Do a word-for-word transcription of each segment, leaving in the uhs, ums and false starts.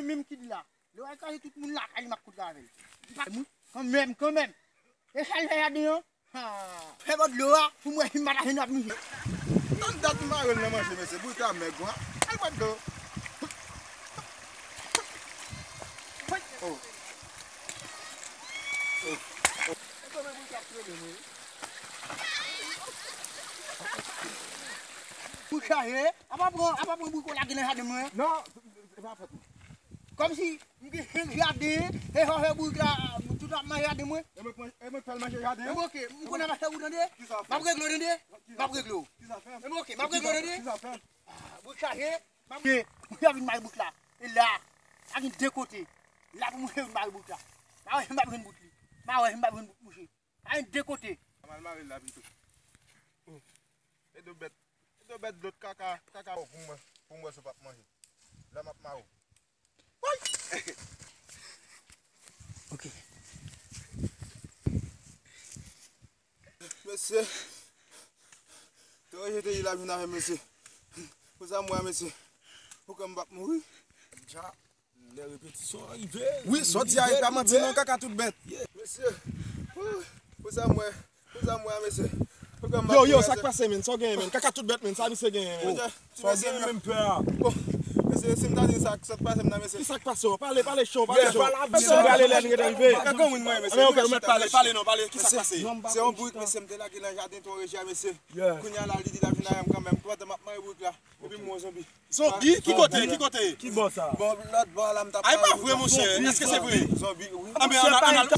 Menm ki di la. Lè w al kraze tout moun lakay li m ap kontre avè l. Li pa moun. Kanmenm, kanmenm. E sa l fè jaden an? Ha. Fè bò dlo a pou m wè si m pa ta jwenn ap manje. Tann dat m mare l nan manje, mesye. Bout la mèg, wa. Al bò dlo. Oh. Oh. Oh. Pou chaje, apa pran, apa pran bout la ki nan jaden mwen. Non, se pa fòt mwen. Kòmsi m gen senk jaden, e sa w fè bourik la, tout ap manje jaden mwen. E mwen pran, e mwen fè l manje jaden an. Ebyen oke, m konnen m ap fè ou tande. Kisa w fè? M ap regle w tande. Kisa w fè? M ap regle w. Kisa w fè? Ebyen oke, m ap regle w tande. Kisa w fè? Ah, bout chaje, m ap, mwen vin mare bout la. E la, la gen de kote. La pou mwen vin mare bout la. M a wè si m p ap jwenn bout li. M a wè si m p ap jwenn bout mouche. La gen de kote. M al mare l la pito. Oh. E do bèt. E do bèt dlo kaka, kaka pou mwen, pou mwen si w p ap manje. La m ap mare w. Ok. Mesye. Te rejete li la vin avè mesye. Pou sa m wè mesye. Pou kè m p ap mouri. Dja, lè repetisyon an rive. Wi, sòti a, e pa manti non, kaka tout bèt. Mesye. Pou sa m wè. Pou sa m wè a, mesye. Yo, yo, sa k pase, menn? Sa w genyen, menn? Kaka tout bèt, menn. Sa misye genyen, menn? Sa w genyen, menm pè a? Bon, mesye, si m ta di sa, sa k pase m nan, mesye. Kisa k pase w? Pale, pale cho, pale cho. Misye prale lè n ret rive. Pa gen moun mwen, mesye. Anben, ok, ou mèt pale, pale non, pale. Kisa k pase? Se yon bourik, mesye, m te lage nan jaden Ton Reji a, mesye. Kounye a la, li di l ap vin avè m kanmenm. Pandan m ap mare bourik la, epi m wè yon zonbi. Zonbi? Ki kote? Ki kote? Ki bò sa? Bon, lòt bò a la, m t ap mare bourik la. Ay, pa vre, monchè. Èske se vre? Zonbi, wi. Anben, ann al.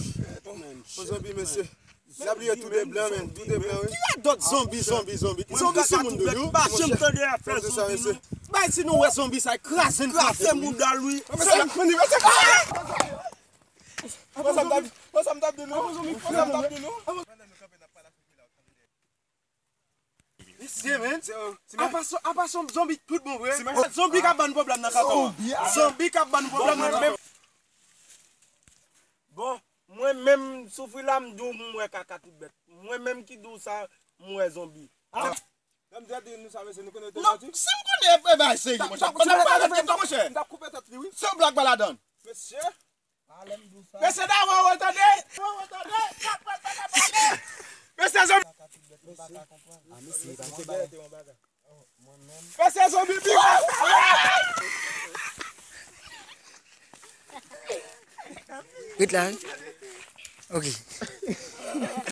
Yon zonbi, mesye. N ap bliye tou de blan, menn. Tou de blan, wi. Ki radòt zonbi, zonbi, zonbi? Zonbi se moun tou, wi. Pa janm tande afè zonbi, non. Bay, si nou wè zonbi sa, kraze n, kraze bouda l, wi. Mesye, mesye. Wè sa m t ap di, wè sa m t ap di, non. Wè sa m t ap di, non. Mesye, menn. Apa se, apa se yon zonbi tout bon vre? Zonbi k ap ban n pwoblèm nan kaka a. Zonbi k ap ban n pwoblèm nan menm. Bon, mwen menm soufri la, m di w m wè kaka tout bèt. Mwen menm ki di w sa, m wè zonbi. Lè m di nou sa, mesye, nou konnen yo te manti. Non, si m konnen, e bagay serye, monchè. Pandan m pale avèk ou, monchè. M t ap koupe tèt li, wi. Se yon blag pa ladan. Mesye. Mesye, dawo, w tande? Dawo, w tande? Sa pral pa ka pale. Mesye, zanmi. Ah, mesye, mesye, mesye, zanmi. Mesye, zanmi, pi. Ret la, wi. Ok.